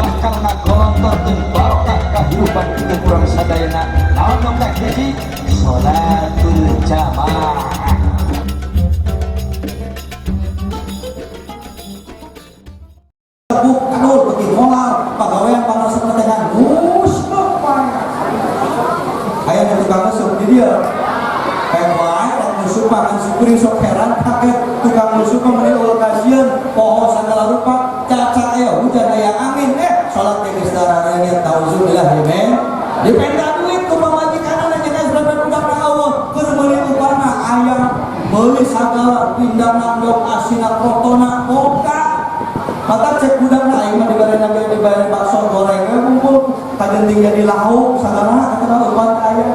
Bakal ngagolontorkeun barokah kehidupan kita ku urang sadayana. Naon nu kahiji? Sholatul jamaah. Kadul beki molar pagawean pangaresep netekan musnuk wae. Aya nu tukang nusuk di dieu. Kayak wae rek nusuk makan syukuri, sok heran kaget tukang nusuk mah meuni eueuh kasieun poho sagala rupa, caca aya hujan aya angin, salat teh geus darareungit. Nauzubillah min dipenta duit ku pamajikanana jeung SPP budak Allah keur meuli upana ayam, meuli sagala pindana, ndog asina, krotona boga. Mata cek budakna, aing mah dibere nabi dibere bakso goreng we kumpul kajenting jadi lauk sagala kata upan aya.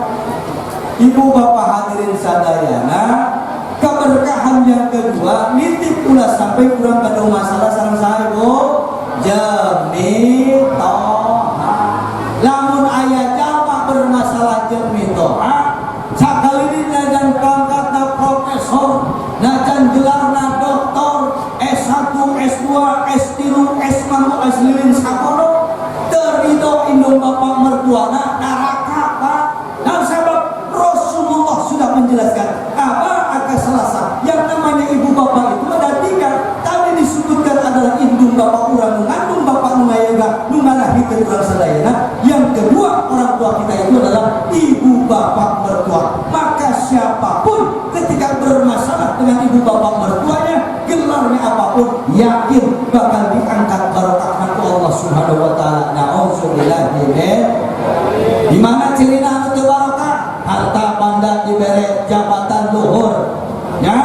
Ibu bapak hadirin sadayana, keberkahan yang kedua nitip ulah sampai kurang gaduh masalah sareng saha, Ibu? Jemi toha. Lamun aya jalma bermasalah jeung mitoha, sakali ini najan pangkatna profesor, najan gelarna doktor, S1, S2, S3, S manggu, S lilin sakono, terido indung bapak mertuana neraka, Pak. Dan sebab Rasulullah sudah menjelaskan apa akan selasa yang namanya ibu bapak itu ada tiga. Tadi disebutkan adalah indung bapak urang nu ngandung, bapak nu ngayaga, nu ngalahirkeun urang sadayana. Yang kedua orang tua kita itu adalah ibu bapak mertua. Maka siapapun ketika bermasalah dengan ibu bapak mertuanya, gelarnya apapun, yakin bakal diangkat barokah ku Allah Subhanahu wa taala. Nauzubillah min. Di mana cirina anu teu barokah? Harta banda dibere, jabatan luhur, ya,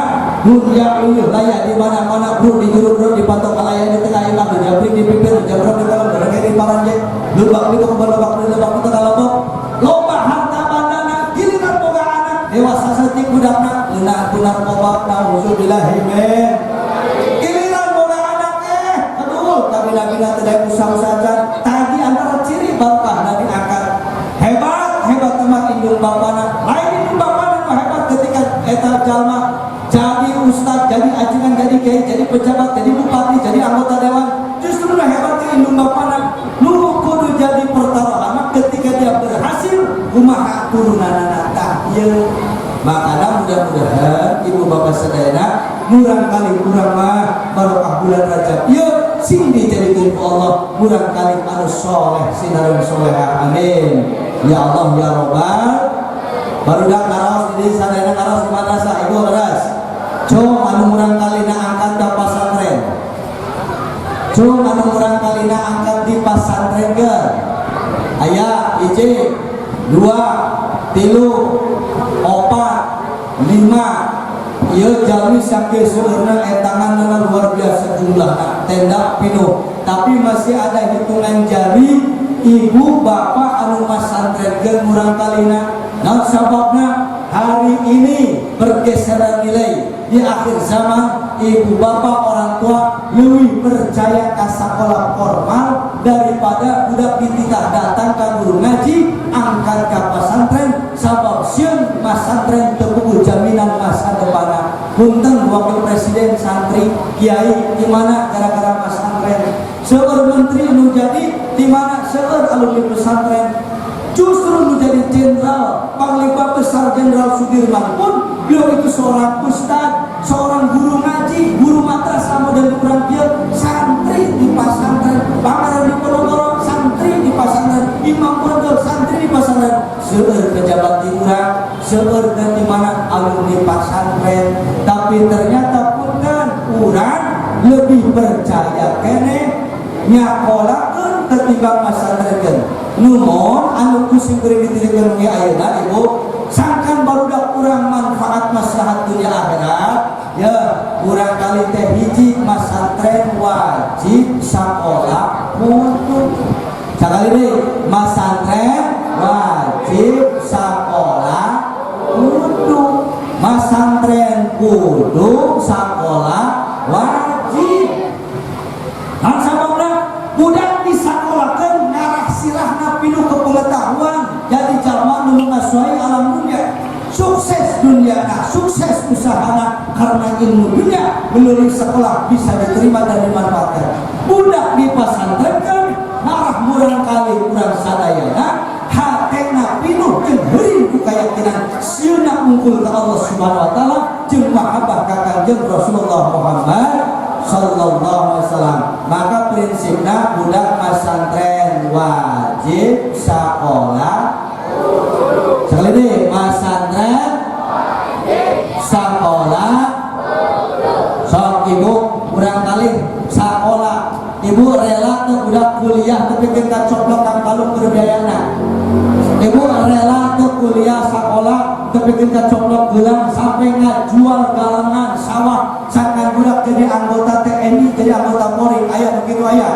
dunia uyuh laya di mana-mana, bro, di juru, bro, di patok kalaya, di tengah imah, di jabrik di pipir, di jabrik di kolom, di di paranje, lubak di kebon, lubak di lubak di tengah lobok, loba harta bandana, giliran boga anak dewasa setik budakna ngeunah ku narkoba. Nauzubillahi min. Giliran boga anak, aduh, kabila-bila tidak usaha-usaha. Tadi antara ciri barokah diangkat hebat hebat teman indung bapana, lain indung bapana mah hebat ketika eta jalma jadi ustad, jadi ajengan, jadi kiai, jadi pejabat, jadi bupati, jadi anggota dewan. Justru nu hebat ke indung bapana. Nu kudu jadi pertaruhan ketika dia berhasil, kumaha turunanana. Tah ieu makana mudah-mudahan ibu bapak sadayana murang kali kurang mah barokah bulan Rajab ieu sing dijadikeun ku Allah murang kali anu soleh sinareng soleha. Amin ya Allah ya Robbal. Barudak ngaraos di sadayana, ngaraos di madrasah, ibu leres cung anu murang kalina angkat ka pasantren, cung anu murang kalina angkat di pasantren ge aya hiji, dua, tilu, opat, lima. Ieu jalmi sakieu seueurna, etanganna luar biasa jumlahna, tenda pinuh, tapi masih ada hitungan jari ibu bapak anu masantren ge murang kalina. Naon sababna? Hari ini pergeseran nilai di akhir zaman, ibu bapak orang tua lebih percaya ke sekolah formal daripada budak dititah datang ke guru ngaji, angkat ke pesantren, sabab sieun masantren teu puguh jaminan masa depan. Punten, wakil presiden santri, kiai di mana gara-gara masantren, seueur menteri nu jadi di mana seueur alumni pesantren. Justru menjadi jenderal, Panglima Besar Jenderal Sudirman pun beliau itu seorang ustad, seorang guru ngaji, guru madrasah model kurang dia, santri di pesantren, Pangeran Diponegoro santri di pesantren, Imam Bonjol santri di pesantren, seueur pejabat di urang, seueur dan di mana alumni pesantren. Tapi ternyata punten urang lebih percaya kene nyakolakeun ketimbang masantrenkeun. Numon anu ku sim kuring ditirikeun we ayeuna, ibu, sangkan barudak kurang manfaat maslahat dunia akhirat ya kurang kali teh. Hiji, masantren wajib, sekolah kudu. Sekali deui, masantren wajib, sekolah kudu. Masantren kudu, sekolah wajib. Dan sababna budak disakolahkeun ngarah sirahna pinuh ke pengetahuan, jadi jalma nu menguasai alam dunia, sukses dunia, nah, sukses usahana karena ilmu dunia melalui sekolah bisa diterima dan dimanfaatkan. Budak dipasantrenkan ngarah Kangjeng Rasulullah Muhammad sallallahu alaihi wasallam. Maka prinsipnya budak masantren wajib sekolah. Sekali ini masantren sekolah. Sok ibu kurang kali sekolah, ibu rela tuh budak kuliah tapi kita coplok kang kalung berbiayana. Ibu rela tuh kuliah sekolah tapi kita coplok gelang sampai ngajual galangan sawah sangkan budak jadi anggota TNI, jadi anggota Polri. Aya begitu, aya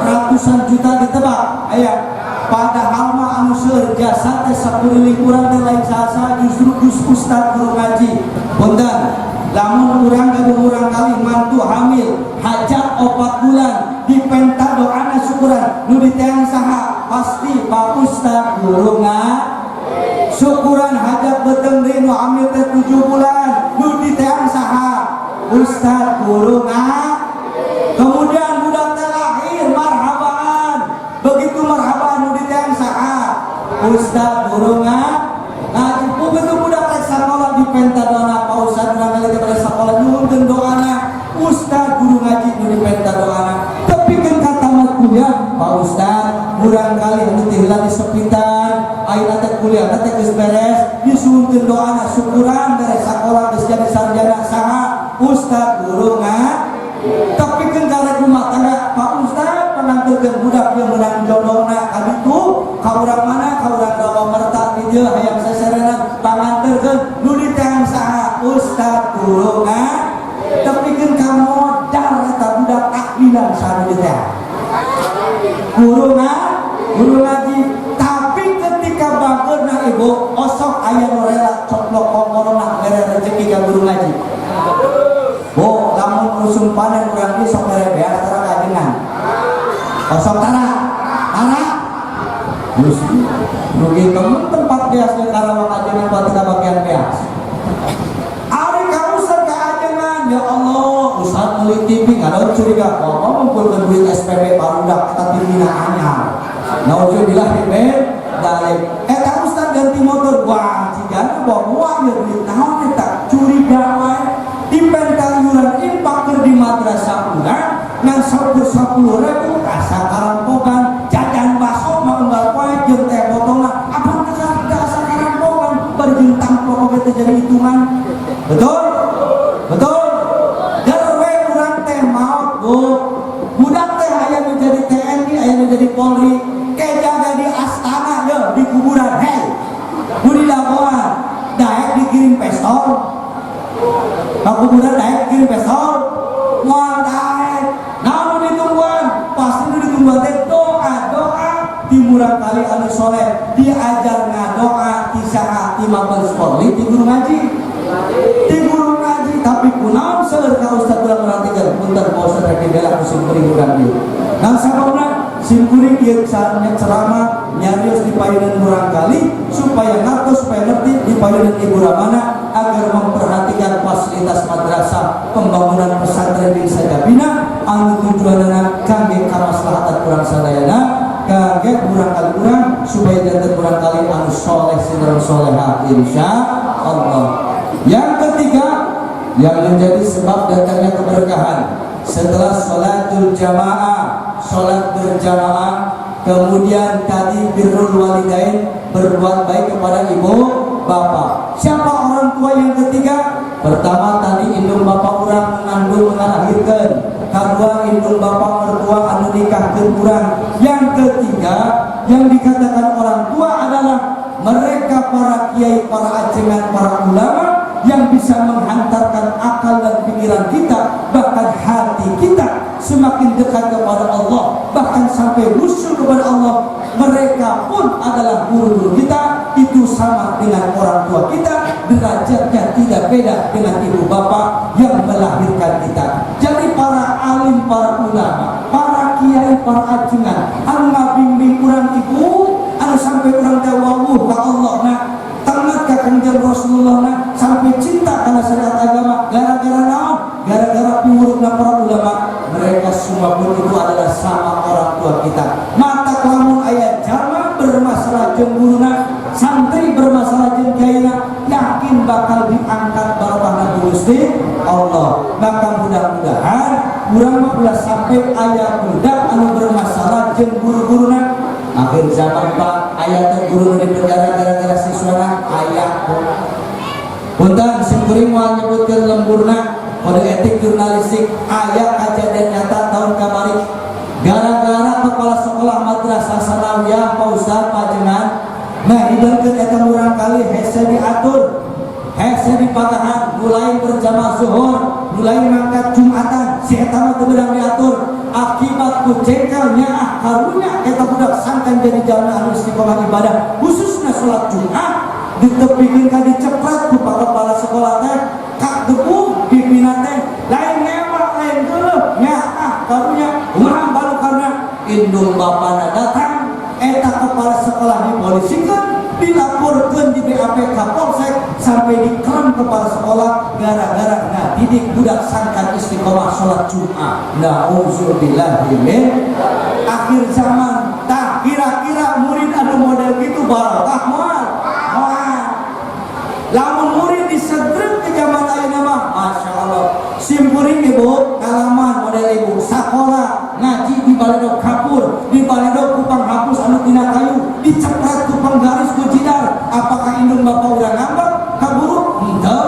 ratusan juta ditebak, aya. Padahal mah anu seueur jasa teh sakuriling urang teh lain saha, justru Gus Ustad guru ngaji. Punten, lamun urang gaduh urang kali mantu hamil hajat 4 bulan, dipenta doana syukuran, nu diteang saha? Pasti Pak Ustad guru ngaji. Syukuran hajat beuteung deui nu hamil teh 7 bulan, nu diteang saha? Ustad guru ngaji. Kemudian budak teh lahir, marhabaan. Begitu marhabaan, nu diteang saha? Ustad guru ngaji. Begitu budak rek sakola, dipenta doana Pak Ustad urang kali kepada sekolah, nyuhunkeun doana Ustad guru ngaji nu dipenta doana. Tapi kan kata tamat kuliah, Pak Ustad kurang kali anu ti heula disepitan, ayeuna teh kuliah teh geus beres, disuhunkeun doana syukuran beres sakola geus jadi sarjana, saha? Ustad guru ngaji. Tapi kan karek rumah tangga, Pak Ustad panganterkeun budak yang menang jodohna ka ditu, ka urang mana, ka urang Rawa Merta di dieu, hayang seserenan, panganterkeun, nu diteang saha? Ustad guru ngaji. Tapi kan ka modar eta budak tahlilan, saha nu diteang? Guru ngaji. Tapi ketika bageurna ibu, osok aya nu rela coplok komorona mere rezeki ka guru ngaji. Bu, lamun usum panen urang ieu sok mere beas tara kajengan? Osok tara? Tara? Gusti, rugi temen tempat beas di Karawang ajengan buat bagian beas. Ari ka ustad ka ajengan, ya Allah, ustad meuli TV ngadon curiga, oh, mau ngumpulkeun duit SPP barudak eta TV na anyar. Nauzubillah min dzalik. Eta ustad ganti motor, wah, cigana bawa muak ya duit naon eta, curiga wae. Dipenta iuran infak keur di madrasah urang ngan 10.000 asa karampokan, jajan bakso mah unggal poe jeung teh botolna apa teu asa karampokan, bari jeung tamplok oge teh jadi hitungan. Betul, betul. Garwe urang teh maot, Bu, budak teh aya nu jadi TNI, aya nu jadi Polri, kejaga di astana ya di kuburan. Hei, nu didagoan daek dikirim pistol ka kuburan, daek dikirim pistol moal daek. Nah, nu ditungguan pasti nu ditungguan teh doa doa ti murang kali anu soleh. Diajar ngadoa ti saha? Ti Mabes Polri, ti guru ngaji, ti guru ngaji. Tapi kunaon seueur ka ustad urang merhatikan? Punten Pak Ustad, rek dibela ku sim kuring urang ieu. Nah, sababna sim kuring ieu ceramah nyarios di payunan murang kali supaya ngartos, supaya ngerti di payunan ibu ramana agar memperhatikan fasilitas madrasah, pembangunan pesantren di Sajabina anu tujuanana kangge kamaslahatan urang sadayana, kangge kurang kali urang supaya janten kurang kali anu soleh sinareng soleha, insya Allah. Yang ketiga yang menjadi sebab datangnya keberkahan setelah sholatul jamaah, sholat berjamaah, kemudian tadi birrul walidain, berbuat baik kepada ibu bapak. Siapa orang tua yang ketiga? Pertama tadi indung bapak urang mengandung, melahirkan. Kedua indung bapak mertua anu nikahkeun urang. Yang ketiga yang dikatakan orang tua adalah mereka para kiai, para ajengan, para ulama yang bisa menghantarkan akal dan pikiran kita, bahkan hati kita semakin dekat kepada Allah, bahkan sampai wusul kepada Allah. Mereka pun adalah guru-guru kita, itu sama dengan orang tua kita, derajatnya tidak beda dengan ibu bapak yang melahirkan kita. Jadi para alim, para ulama, para kiai, para ajengan anu ngabimbing urang ibu, anu sampai urang teh wawuh ka Allah, nah tamat ka Kangjeng Rasulullah, nah sampai cinta karena syariat agama, gara-gara naon? Gara-gara piwurukna para ulama. Mereka semua pun itu adalah sama orang tua kita. Mata lamun aya jalma bermasalah jeung guruna, santri bermasalah jeung kiaina, yakin bakal diangkat barokahna Gusti. Allah. Maka mudah-mudahan urang mah ulah sampai aya budak anu bermasalah jeung guru-guruna. Akhir zaman, Pak, aya teh guru di penjara gara-gara siswana, aya. Punten, simkuring moal nyebutkeun lemburna, kode etik jurnalistik. Aya kejadian nyata tahun kamari, gara-gara kepala sekolah madrasah sanawiyah, Pak Ustaz pajengan, nah, hideungkeun eta murangkalih hese diatur, hese dipagahan, mulai berjamaah zuhur, mulai mangkat jumatan, si eta mah teu beunang diatur. Akibat ku jengkel, nyaah, karunya eta budak sangkan jadi jalma anu istiqomah ibadah, khususnya sholat Jumat, ditepikeun ka dicepret ku pak kepala sekolah teh, kak gebuk pimpinan teh, lain ngewa, lain geuleuh, nyaah, karunya kumaha baru karena indung bapana datang, eta kepala sekolah dipolisikan, dilaporkan di BAP ka Polsek, sampai dikerem kepala sekolah gara-gara ngadidik budak sangkan istiqomah sholat Jumat. Nauzubillah min. Akhir zaman. Tah, kira-kira murid anu model gitu barokah moal? Moal. Lamun murid disegrek ke zaman ayeuna mah, Masya Allah. Simkuring, Ibu, ngalaman model ibu sekolah ngaji di baledog kapur, di baledog ku panghapus anu tina kayu, dicepret ku penggaris, ku jidar. Apakah indung bapak urang ngambek ka guru? Henteu.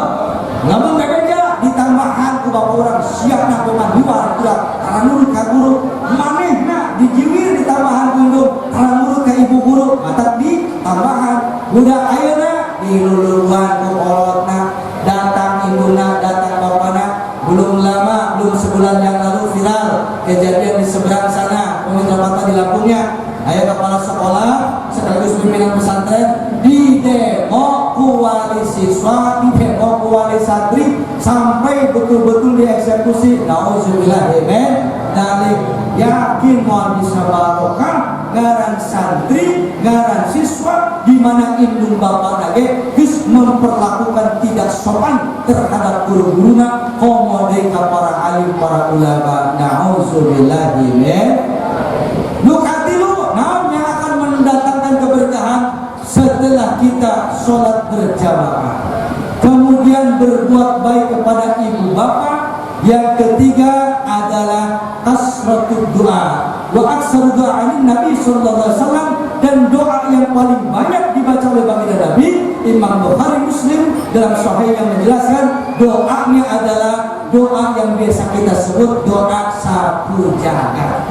Lamun bebeja ditambahan ku bapak urang, siap nak liwar budak karena nurut ka guru. Manehna dijiwir, ditambahan ku indung karena nurut ka ibu guru, matak ditambahan. Budak ayeuna diluluan ku kolotna, datang indungna, datang bapana. Belum lama, belum sebulan yang lalu viral kejadian di seberang sana, Pemirsa, di Lampungnya, aya kepala sekolah sekaligus pimpinan pesantren di demo ku wali siswa, di demo ku wali santri, sampai betul-betul dieksekusi. Nauzubillah min dzalik. Yakin moal bisa barokah ngaran santri, ngaran siswa di mana indung bapana ge geus memperlakukan tidak sopan terhadap guru-guruna, komo deui ka para alim, para ulama. Nauzubillahi min. Nu katilu, naon yang akan mendatangkan keberkahan setelah kita sholat berjamaah, kemudian berbuat baik kepada ibu bapak? Yang ketiga adalah kasratud doa wa aksaru doa Nabi sallallahu alaihi wasallam, dan doa yang paling banyak dibaca oleh baginda Nabi, Imam Bukhari Muslim dalam sahih yang menjelaskan doanya adalah doa yang biasa kita sebut doa sapu jagat.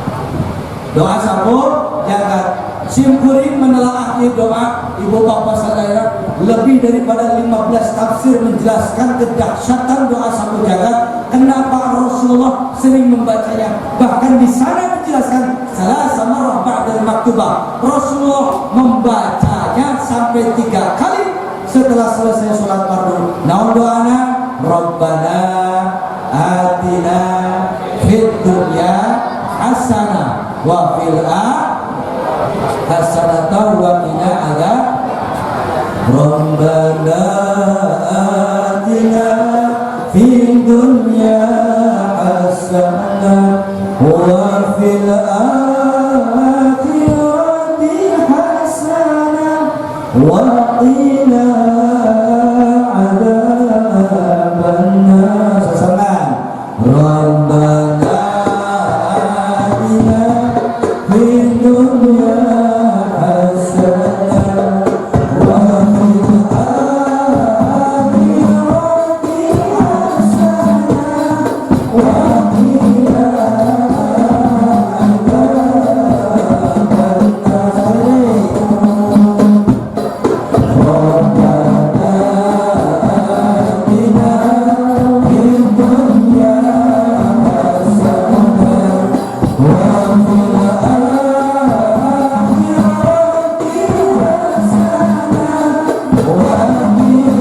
Doa sapu jagat. Simkuring menelaah di doa, ibu bapak saudara, lebih daripada 15 tafsir menjelaskan kedahsyatan doa sapu jagat, kenapa Rasulullah sering membacanya. Bahkan di sana dijelaskan salah sama ba'dal maktubah, Rasulullah membacanya sampai tiga kali setelah selesai sholat fardu. Naon doana? Rabbana atina fid dunya hasanah wa fil hasanatan wa qina adzab. Rabbana atina fid dunya hasanah wa fil akhirati hasanah wa qina adzabannar. Sasaran Rabbana atina fid dunya hasanah wa fil akhirati hasanah wa qina adzabannar. Rabbana atina fid dunya hasanah wa fil akhirati hasanah wa qina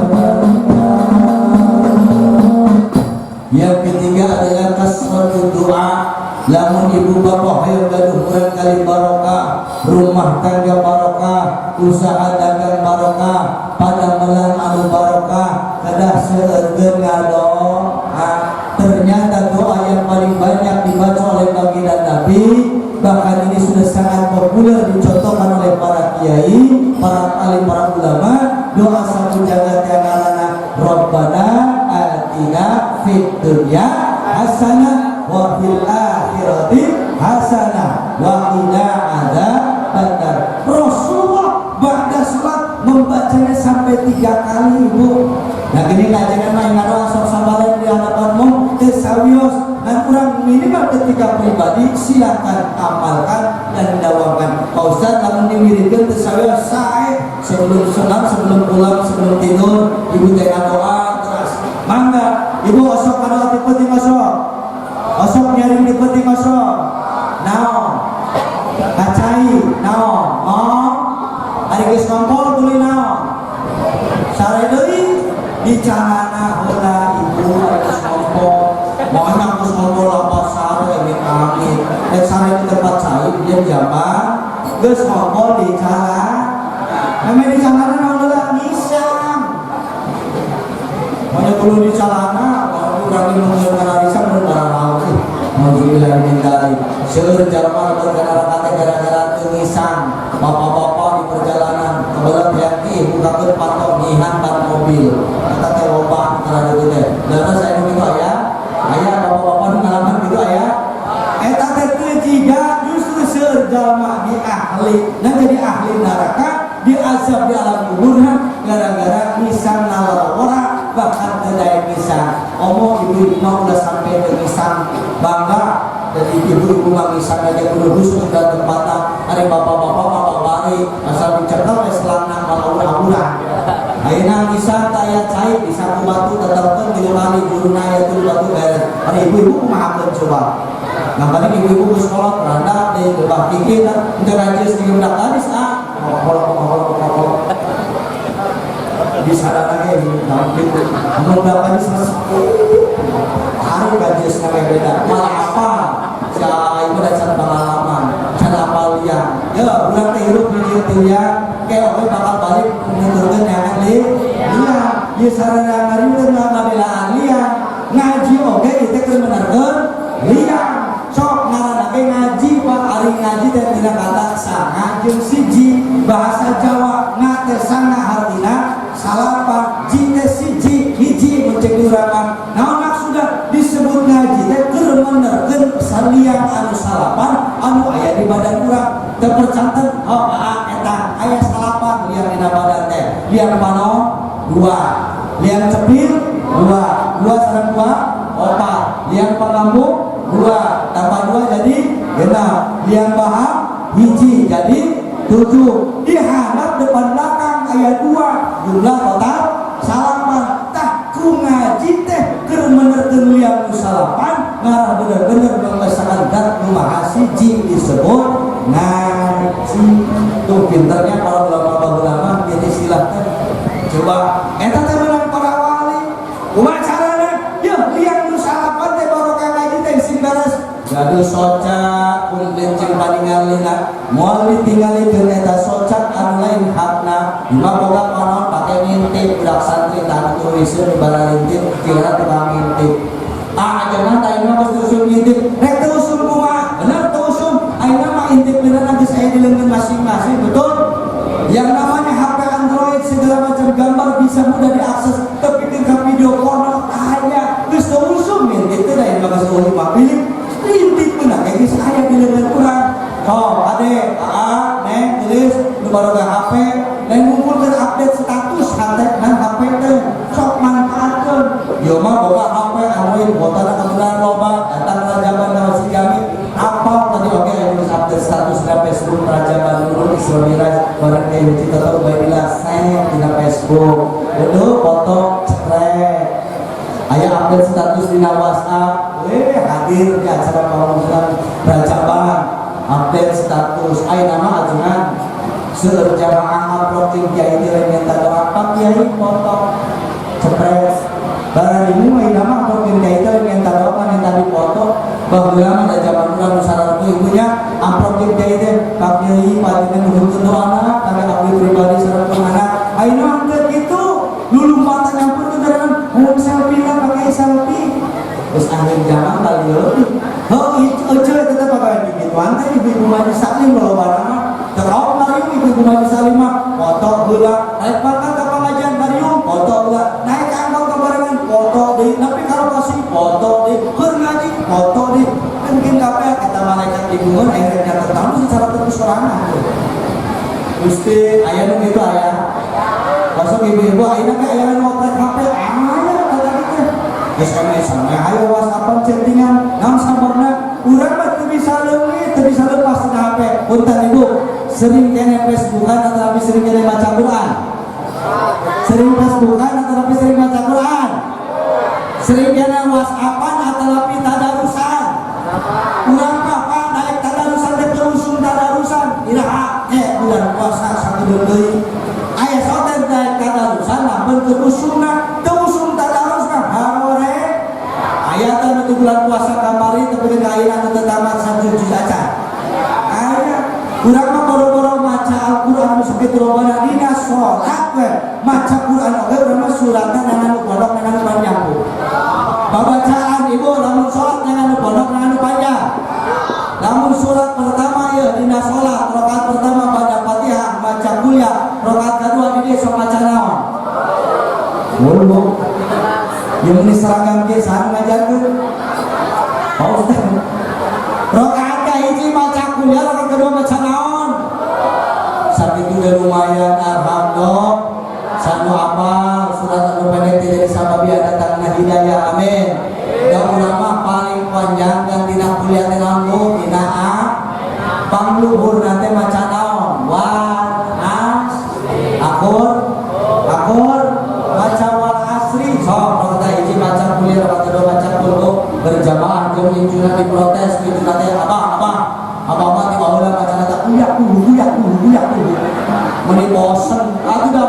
adzabannar. Yang ketiga adalah kasratud doa. Lamun ibu bapak hayang gaduh murangkalih barokah, rumah tangga barokah, usaha dagang barokah, padamelan anu barokah, kedah seueurkeun ngadoa. Ternyata doa yang paling banyak dibaca oleh baginda Nabi, bahkan ini sudah sangat populer dicontohkan oleh para kiai, para alim, para ulama. Doa sapujana teh ngaranna Rabbana atina fid dunya hasanah wa fil akhirati hasanah wa qina adzabannar. Rasulullah ba'da salat membacanya sampai 3 kali, Ibu. Nah, gini kajian mah ngadoa sok sabaren di hadapanmu teu sawios dan kurang minimal ketika pribadi silakan amalkan dan dawamkan. Pak Ustaz, lamun diwiridkeun teu sawios sae sebelum sholat, sebelum pulang, sebelum tidur, ibu teh doa terus. Mangga, ibu osok ngadoa ti peuting osok. Osok nyaring di peuting osok. Naon? Kacai, naon? Oh, ari geus ngompol tuluy naon? Sare deui di calana heula ibu ari geus ngompol. Moal geus ngompol apa sare amit amit. Rek sare di tempat cai dia jamban geus ngompol di calana. Namanya di calana naon heula ngisang. Moal kudu di calana, moal urang mun ngararisan mun bararaos. Nauzubillah min dzalik. Seueur jalma lebar kana neraka teh gara-gara teu ngisang. Bapak-bapak di perjalanan kebelet hayang bukakeun patok ngihan ban mobil. Eta teh loba kana deui teh. Leres aya nu kitu aya? Aya bapak-bapak nu ngalaman kitu aya? Eta teh teu jiga justru seueur jalma di ahli dan jadi ahli neraka diazab di alam kuburna gara-gara ngisang nalawara bahkan teu daek ngisang. Omo ibu-ibu mah udah sampai ke ngisang bangga. Jadi ibu-ibu mah ngisang aja kudu khusus dan tempatna. Ari bapak-bapak mah babari asal dicekel we selangna malah aura-aura. Ayeuna ngisang teh aya cai bisa ku batu tetelkeun 3 kali juruna aya tilu batu beres. Ari ibu-ibu kumaha coba? Nah, paling ibu-ibu geus kolot randa di lebah kiki teh henteu rajis di budak gadis ah. Kolot kolot kolot. Di sana lagi gitu. Anu budak gadis hari gadis namanya beda. Malah apa? Si ibu dan can pengalaman, can apal liang. Ya, urang teh hirup di dieu teh liang, kayak oge bakal balik nuturkeun neangan li. Liang, ieu sarana ngari teh ngabelaan liang. Ngaji oge ieu teh keur menerkeun liang. Sok ngaranna ge ngaji Pak, ari ngaji teh tina kata sanga jeung siji. Bahasa Jawa nga teh sanga hartina salapan, ji teh siji, hiji mun cek urang mah. Naon maksudna disebut ngaji teh keur menerkeun saliang anu salapan anu aya di badan urang. Teu percanten, oh aa eta aya salapan liang dina badan teh. Liang panon 2, liang cepil 2, 2 sareng 2 opat, liang pangambung 2 tambah 2 jadi 6, liang bahang hiji jadi 7. Di handap depan belakang aya 2, jumlah total salapan. Tah ku ngaji teh keur menerkeun liang nu salapan ngarah bener-bener mengesahkan zat nu maha siji disebut ngaji. Tuh pinternya para ulama-ulama jadi istilah teh. Coba eta teh menang para wali. Kumaha carana? Yeuh liang nu salapan teh barokah ngaji teh sing beres. Gaduh soca kumpulin jeung paningalina moal ditinggalikeun eta soca anu lain hakna. Ima boga panon pake ngintip budak santri tah anu tuliseun nu balalintip kira tukang ngintip. Ah ajeuna tah ieu mah geus teu usum ngintip. Rek teu usum kumaha? Bener teu usum. Ayeuna mah intip beneran geus aya di leungeun masing-masing, betul? Yang namanya HP Android segala macam gambar bisa mudah diakses, tapi ke video porno aya geus teu usum ngintip teh da ieu mah geus eueuh mah pilih intip bener kayak geus aya di leungeun urang. Sok ade, aa, neng, tulis nu baroga HP dan ngumpulkeun update status HP nan HP teh sok manfaatkeun. Ieu mah boga HP Android botana kebetulan loba datang Rajaban ka Masjid Jami apal tadi oge aya nulis update status na Facebook Rajaban Nurul Isra Miraj bareng Kiai Haji Toto Ubaidillah seng dina Facebook. Udah foto cekrek. Aya update status dina WhatsApp, weh hadir di acara pangumuman Rajaban update status aya nama ajengan seueur jamaah amplop kiai teh lain minta doa Pak Kiai foto cepres barang ini mah nama amplop kiai teh lain minta doa minta dipoto. Baheula mah da zaman urang nu sarareuh ibunya amplop kiai teh Pak Kiai panjenengan nuhunkeun doana kami abdi pribadi sareng anak. Ayeuna mah teu kitu lulumpatan nyampurkeun garangan hayang selfie lah pakai selfie geus akhir zaman kali leutik. Heuh ece tetep pagawean gituan teh ibu-ibu majelis taklim lolobana mah teu kaop ngariung ibu-ibu majelis taklim mah foto heula rek pangkat ka mungkin kabeh kita malaikat bingungan akhirnya nyatet naon secara terus sorangan tuh. Gusti, aya nu kitu aya. Masuk ibu-ibu ayeuna ge aya nu ngoprek HP, aya kata kitu. SMS nya ayo WhatsAppan, chattingan, naon sababna? Urang mah teu bisa leungit, teu bisa lepas tina HP. Punten Ibu, sering keneh Facebookan atau tapi sering keneh baca Quran? Sering Facebookan atau tapi sering baca Quran? Sering keneh WhatsAppan atau tapi tadarusan? Urang mah, Pak, naik tadarusan teh teu usum tadarusan. Iraha ke bulan puasa sakedeung deui. Aya soten naik tadarusan lamun teu usumna, teu usum tadarus mah hare. Aya teh nu di bulan puasa kamari tapi ke ayeuna nu teu tamat sajuz acan. Aya urang mah boro-boro maca Al-Qur'an nu sakitu lobana dina salat we. Maca Quran oge urang mah suratna neangan nu pondok, neangan nu panjang, Bu. Babacaan Ibu lamun salat neangan nu pondok, neangan nu panjang. Lamun surat pertama ya dina salat rakaat pertama baca Fatihah, maca kuliah, rakaat kedua di dia sok maca naon? Mulu. Yang ini seragam ke saha ngajarkeun? Pak Ustaz. Rakaat kahiji maca kuliah, rakaat kedua maca naon? Sakitu ge lumayan, alhamdulillah. Sanu apal surat anu pendek tidak disababi datangna hidayah, amin. Da urang mah paling panjang dan dina kuliah teh naon, Bu? Dina A pangluhur nanti maca naon? Wal as akur akur maca wal asri sok rakaat hiji maca kuliah, rakaat kedua maca kulhu berjamaah jeung incuna diprotes, incuna teh abah abah abah mah ti baheula maca ta kuliah kuliah kuliah kuliah, meni bosen atuh da.